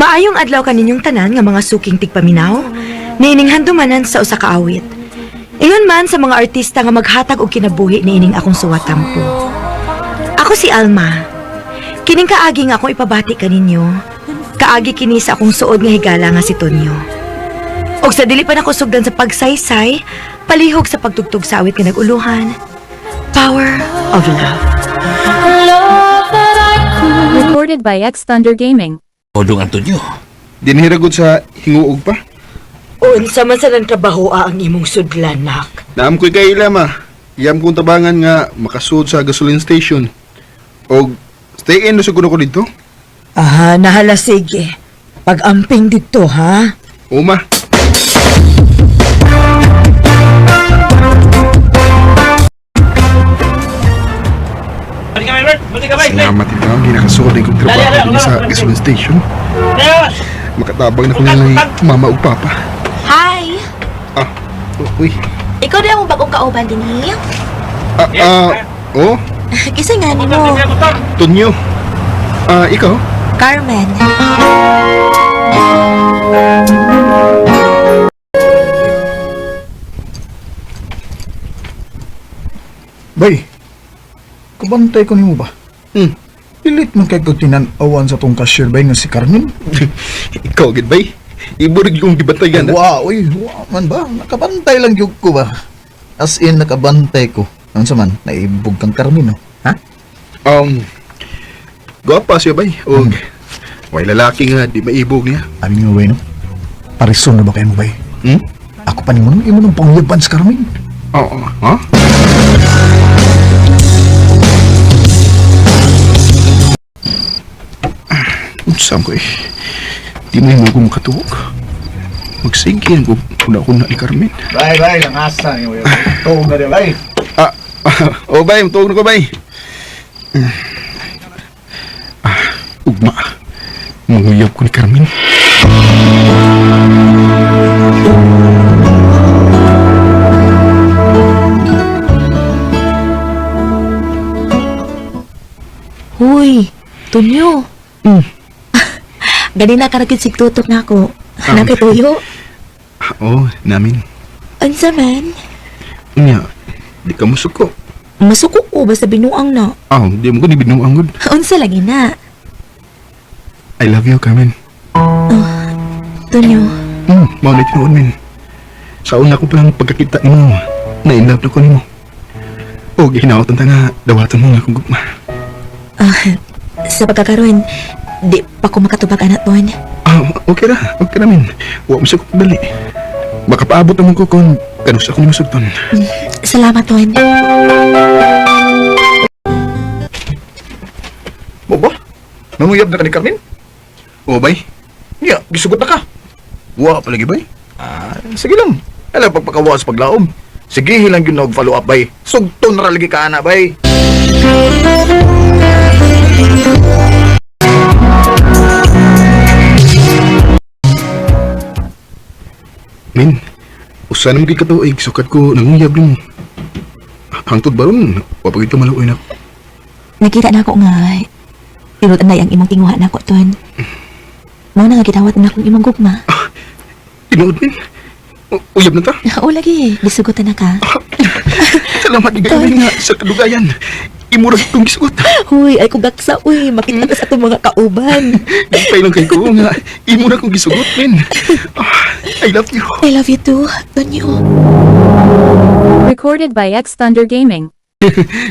Maayong adlaw kaninyong tanan nga mga suking tigpaminaw, niining handumanan sa usa ka awit. Ingon man sa mga artista nga maghatag og kinabuhi niining akong suwatampo. Ako si Alma. Kining kaagi nga akong ipabati kaninyo. Kaagi kini sa akong suod nga higala nga si Tonyo. Og sa dili pa nako sugdan sa pagsaysay, palihog sa pagtugtog sa awit nga nag-uluhan, Power of Love. Recorded by X Thunder Gaming. Odong Antonio. Dinhiragod sa hinguog pa. Unsa man sa nang trabaho ang imong sudlan, nak? Naam ko'y kaila ma. Iyam kong tabangan nga makasud sa gasoline station. Og stay in na siguro ko dito. Aha, nahala sige. Pag-amping dito, ha? Uma. Salamat ito. Ang ginakasuod ay kong trabaho din sa gasoline station. Makatabang na ko nila mama ug papa. Hi! Ah, uy. Ikaw din ang bagong kauban din eh. Ah, ah, oh, Kisa nga ni mo, Tonyo. Ah, ikaw? Carmen. Bay, kabantay ko nimo ba? Hmm. Pilit man kay kog tinan-awan sa tong cashier bay nga si Carmen. Ikaw, gid bay. Iburig yung gibantayan. Ah. Wow, uy, wow man ba? Nakabantay lang gyud ko ba? As in nakabantay ko. Unsa man, naibog kang Carmen, no? Ha? Um, gwapa siya bay. Og, way lalaki nga, di maibog niya. Abi nga way no. Parison na ba kayo mo bay? Hmm? Ako pa nimo imo nang pangyaban sa Carmen. Oo, ha? Unsa ko eh. Di mo mo ko makatuog. Magsige ko kuna-kuna ni Carmen. Bay, bay, langasa ni way. Tuog na bay. Ah, oh bay, tuog na ko bay. Ah, ugma. Manguyab ko ni Carmen. Huy, Tunyo. Hmm. Ganina ka ragid sigtutok na ako. Nakituyo. Ah, oh, namin. Unsa man? Unya, di ka musuko. Masuko ko basta binuang na. Ah, di mo ko ni binuang gud. Unsa lagi na? I love you, Carmen. Tunyo, Mao na tinuod min. Sa una ko palang pagkakita nimo, na in love na ko nimo. Og hinaot ta nga dawaton mo nga akong gugma. ah, sa pagkakaroon, di pa ko makatubag anak ton. Ah, okay ra, okay ra min. Wa mo sa ko dali. Makapaabot naman ko kung kanus ako nimo sugton. Salamat, Ton. Mo ba? Nanguyab na ka ni Carmen? O bay, Niya, gisugot na ka. wa pa lagi bay. Ah, sige lang. Alam pagpakawa sa paglaom. Sige, hilang yun og follow up bay. Sugton ra lagi ka ana bay. Min, usa naman kay katuig sukad ko nanguyab nimo. Hangtod baron, wa pa gyud ka maluoy nako. Nakita na ako nga, tinuod na ang imong tinguha na ako, Ton. Mao na nga gidawat na akong imong gugma. Tinuod min. Uyab na ta. O lagi, gisugotan na ka. Salamat gid kayo nga sa kadugayan. Imo ra kong gisugot. Huy, ay kugaksa, uy, makita na sa atong mga kauban. Nagpay lang kay ko nga imo ra kong gisugot min. Ah, I love you. I love you too, Tonyo. Recorded by X Thunder Gaming.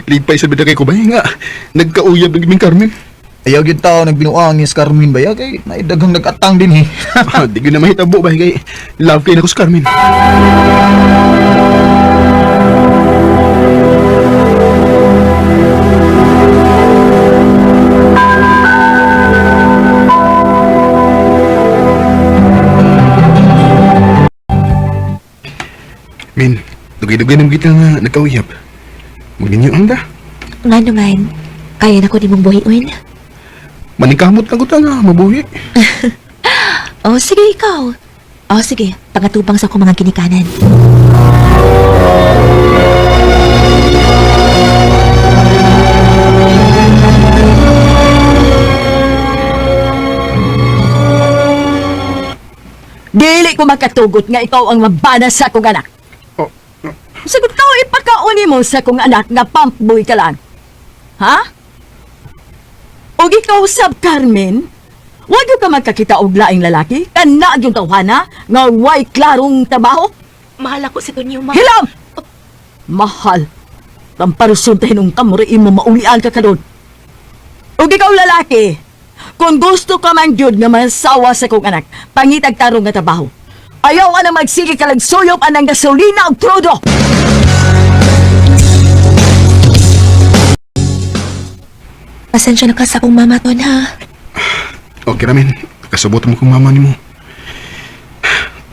Lipay sa bida kay ko bay nga nagkauyab na giming Carmen. Ayaw gyud tao nagbinuang ni Carmen ba ya kay naidaghang nagatang din eh. Ah, di gyud na mahitabo bay kay love kay nako si Carmen. Min, dugay-dugay na kita nga nagkauyab. Magninyo ang da. Nga naman, kaya na ko ni mong buhiun. Maningkamot lang ko ta nga, mabuhi. Oh, sige, ikaw. Oh, sige, pangatubang sa akong mga ginikanan. makatugot nga ikaw ang mabana sa akong anak. Oh, Sagot ka, ipakauni mo sa akong anak nga pump boy ka lang. Ha? Og ikaw sab Carmen, wag ka magkakita og laing lalaki, kana yung tawhana nga way klarong trabaho. Mahal ako si Tonyo, ma. Hilam! Mahal. Tamparusun tayo nung kamuri mo maulian ka karon. Og ikaw lalaki, kung gusto ka man gyud nga masawa sa kong anak, pangitag tarong nga trabaho. Ayaw ka na magsige ka lang suyop anang gasolina og trudo. Pasensya na ka sa akong mama, Ton, ha? Okay ramen, kasabot mo kong mama nimo.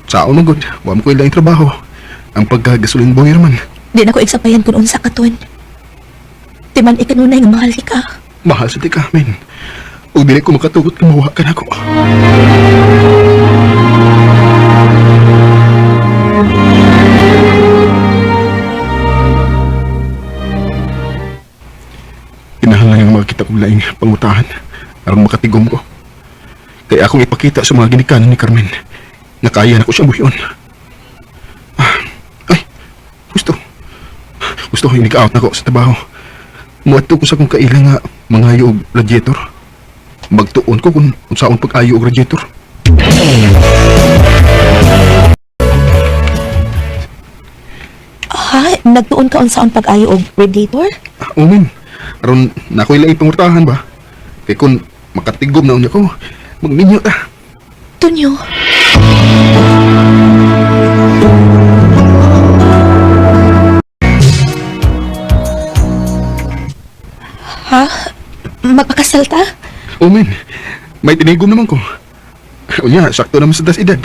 Sa mo good, wa mo ko ilang trabaho. Ang pagkagasolin boy raman. Di na ko igsapayan kung unsa ka, Ton. Timan ikanunay nga mahal ka. Mahal sa tika, men. Ug dili ko makatugot kung mawa ka nako. Kinahanglan nga makakita kong laing pangutahan aron makatigom ko. Kaya akong ipakita sa mga ginikanan ni Carmen na kaya na ko siyang buhion. Ah, ay, gusto. Gusto ko inig-out na ko sa trabaho. Muadto ko sa kong kaila nga mangayo og radiator. Magtuon ko kung unsaon pag-ayo og radiator. Ha? Nagtuon ka unsaon pag-ayo og radiator? Ah, umin. Aron na ako'y laing pangurtahan ba? Kay kung makatigom na unya ko, magminyo ta. Tonyo. Ha? Magpakasal ta? Umin. May tinigom naman ko. Unya, sakto naman sa das edad.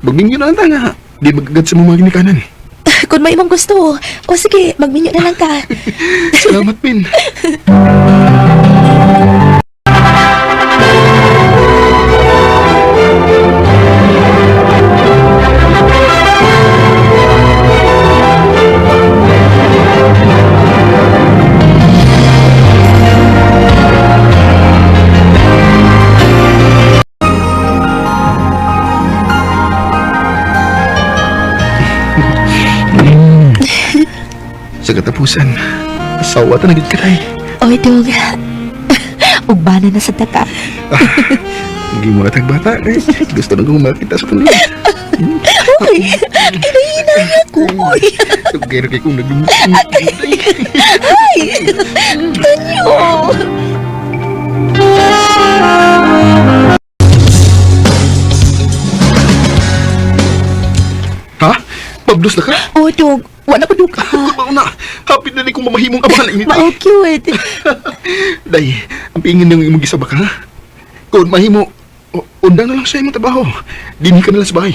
Magminyo na lang ta nga. Di magagad sa mga ginikanan. Kung may imong gusto, o sige, magminyo na lang ta. Salamat, Pin. Sa katapusan, asawa ta na gid ka day. Oy, dong. Ugbana na sa daka. Hindi mo natag bata eh. Gusto na kong makita sa tuloy. Uy, kinahinay ako. Uy, Kaya kay kong naglumot. ay, Tonyo. Ha? Pablos na ka? Oh, dong. Wala ko duka. Kumaw na. Happy na ni kong mamahimong amahan ini. Mao cute. Day, ang pingin ng imong gisaba ka, ha? Kung mahimo, undang na lang sa imong trabaho. Dinhi ka na lang sa bahay.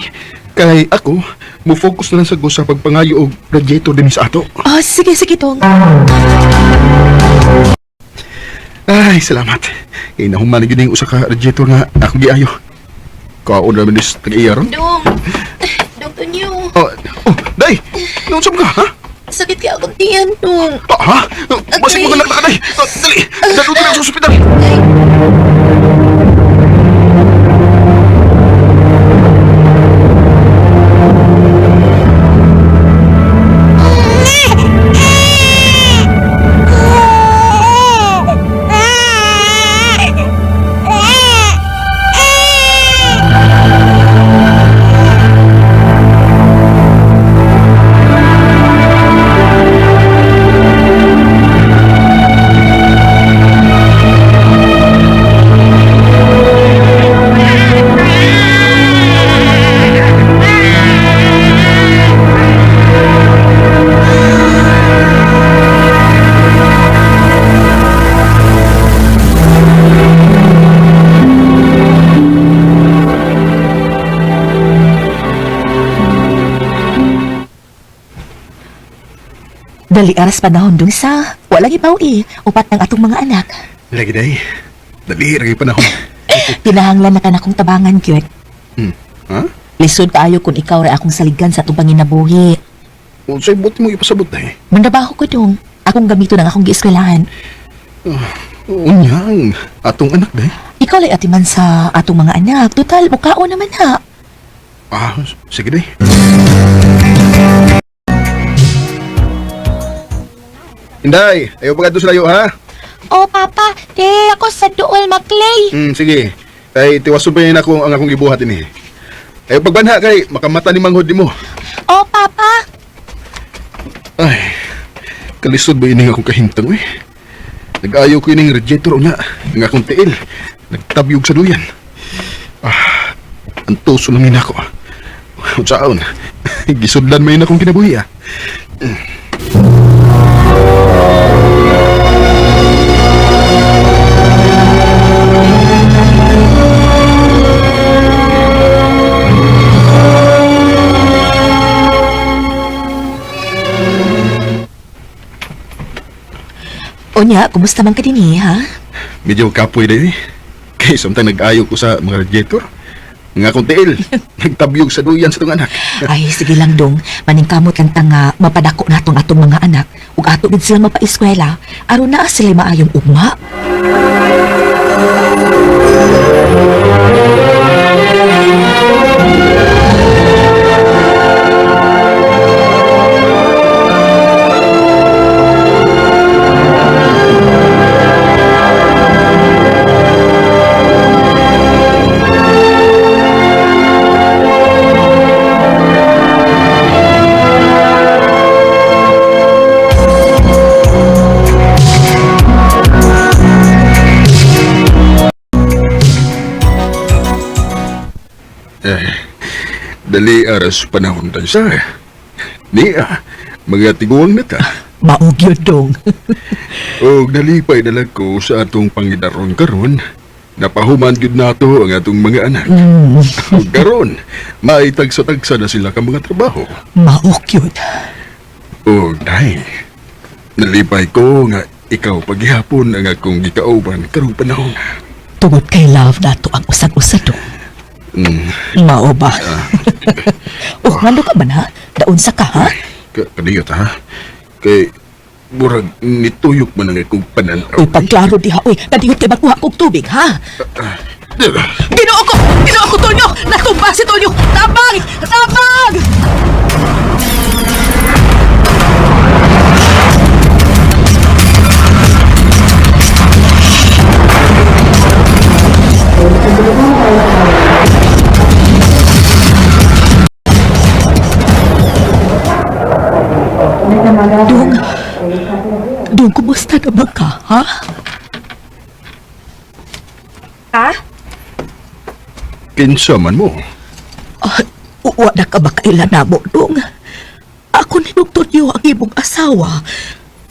Kay ako, mo focus na lang sa go sa pagpangayo og radiator din sa ato. Oh, sige, sige, dong. Ay, salamat. Kay nahuman na gyud ning usa ka radiator nga akong giayo. Kaon ra man dis tag-iya ron. Dong. Dong, Tonyo. Oh, oh, day. Naunsa man ka, ha? Sakit kaya akong tiyan, dong. Ah, ha? Basig mo ka ka, day. Ah, dali. Dalo dali sa ospital. Ay. Dali aras panahon dong sa walang ibaw eh. Upat ng atong mga anak. Lagi day. Dali ra kay panahon. Pinahanglan na ka na kong tabangan, cute. Hmm. Ha? Lisod kaayo kung ikaw ra akong saligan sa atong panginabuhi. Unsay buti mo ipasabot day? Mandabaho ko dong. Akong gamito ng akong gieskwelahan. Unyang, atong anak day. Ikaw lay atiman sa atong mga anak. Total, mukao naman ha. Ah, sige day. Inday, ayaw pa sa layo ha? Oh, Papa, dili ako sa duol maglay. Sige. Kay tiwason pa yun ako ang akong gibuhat ini. Ayaw pagbanha kay makamata ni manghod nimo. Oh, Papa. Ay, kalisod ba ining akong kahimtang eh? Nag-ayaw ko ining radiator unya, ang akong tiil. Nagtabyog sa duyan. Ah, ang tuso lang yun ako. Unsaon, gisudlan man yun akong kinabuhi ah. Unya, kumusta man ka dinhi, ha? Medyo kapoy na eh. Kay samtang nag-ayaw ko sa mga radiator. Ang akong tiil, nagtabyog sa duyan sa itong anak. Ay, sige lang dong. Maningkamot lang ta nga mapadako natong atong mga anak ug ato gid sila mapaeskwela aron naa sila maayong ugma. Eh, dali aras panahon tayo sa. Niya, mga tiguang na ta. Maog yun dong. Og nalipay na lang ko sa atong pangidaron karon. Napahuman gyud nato ang atong mga anak. Og karon, maitagsa-tagsa na sila ka mga trabaho. Maog yun. Og day, nalipay ko nga ikaw paghihapon ang akong gikauban karong panahon. Tungod kay love nato ang usag-usa dong. Mao ba? Oh, ngano ka man ha? Daon sa ka ha? Kadiyot ha? Kay murag nituyok man ang akong pananaw. Uy, pagklaro diha, uy, kadiyot kay makuha kog tubig ha? Ginoo ko! Ginoo ko, Tonyo! Natumba si Tonyo! Tabang! Tabang! Dong, Dong, kumusta naman ka, ha? Kinsa man mo? Ah, uwa na ka ba kailan na mo, Dong? Ako ni Dr. Tonyo ang imong asawa.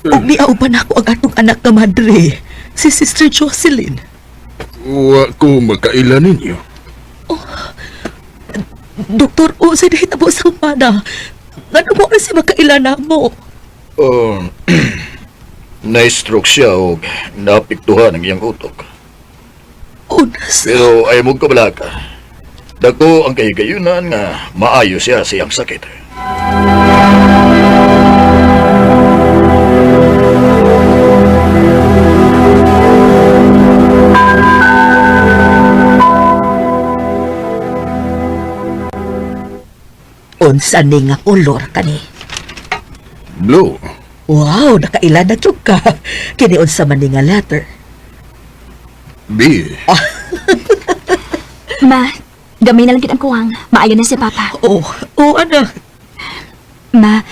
Ug niauban ako ang atong anak nga madre, si Sister Jocelyn. Wa ko makaila ninyo. Doktor, o sa nahitabo sa humana. Ngano mo si makaila na mo? Um, na-stroke siya o naapektuhan ang iyang utok. Unas, Pero ay mo kabalaka. Dako ang kahigayunan nga maayo siya sa iyang sakit. Unsa ni nga kolor kani? Blue. Wow, nakaila na jud ka. Kini unsa man ni nga letter? B. Ma, gamay na lang gid ang kuwang. Maayo na si Papa. Oh, oh anak. Ma,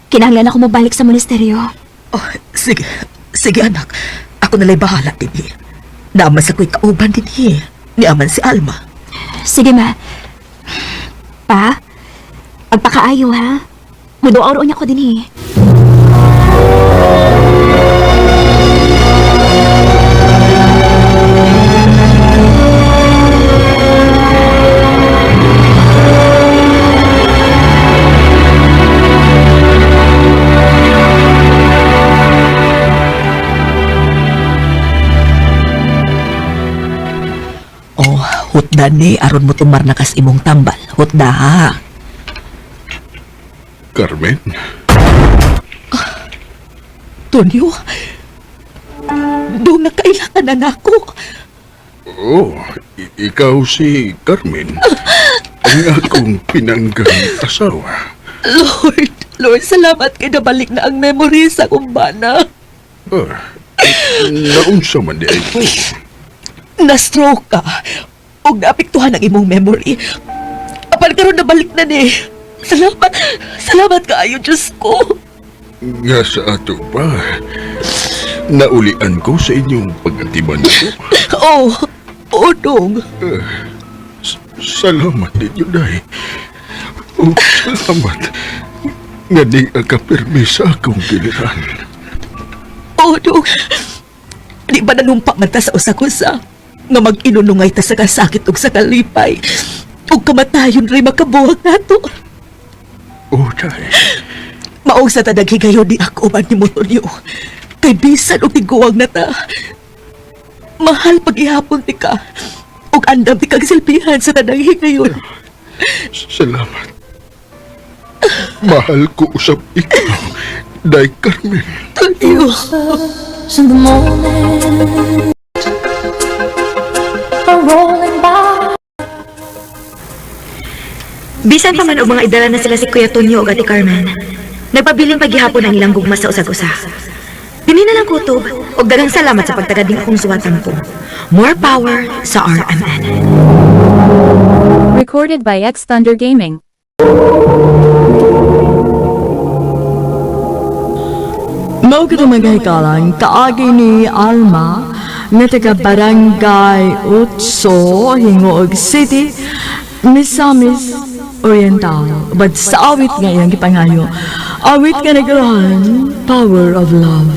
kinahanglan ako mobalik sa monasteryo. Oh, sige, sige anak. Ako nala'y bahala dinhi. Naaman sa ko'y kauban dinhi. Niaman si Alma. Sige, ma. Pa, pagpakaayo ha. Muduaw niya ko dinhi. Oh, hutda ni aron mo tumar na kas imong tambal. Hutda ha. Carmen. Tonyo, doon na kailangan na nako. Oh, ikaw si Carmen. Ang akong pinanggang asawa. Lord, Lord, salamat kay nabalik na ang memory sa akong bana. Ah, naunsa man di ay ko. Na-stroke ka. Ug naapektuhan ang imong memory. Apan karon nabalik na ni. Salamat, salamat kaayo, Diyos ko. Nga sa ato pa, naulian ko sa inyong pag-atiman ko. Oh, oh, dong. Salamat ninyo, Day. Oh, salamat. Nga di akapirmi sa akong giliran. Oh, dong. Di ba nanumpa man ta sa usa-kusa? Nga mag-inunungay ta sa kasakit ug sa kalipay. Ug kamatayon rin makabuhag nato. Oh, Day. Maong sa tadag higayon di ako man ni Motonyo. Kay bisan og tiguang na ta. Mahal pag-ihapon ti ka. Ug andam ti kag silbihan sa tanang higayon. Salamat. Mahal ko usap ikaw, Day Carmen. Tonyo. In the morning are rolling by. Bisan pa man og mga idala na sila si Kuya Tonyo ug Ate Carmen. Nagpabiling paghihapon ang ilang gugma sa usag-usa. Dinhi na lang kutob ug daghang salamat sa pagtagad ning akong suwatan ko. More power sa RMN. Recorded by X Thunder Gaming. Mao gid mga hikalang kaagi ni Alma nga taga Barangay Utso, Gingoog City, Misamis Oriental. But sa awit nga iyang gipangayo, awit nga naguluhan, Power of Love.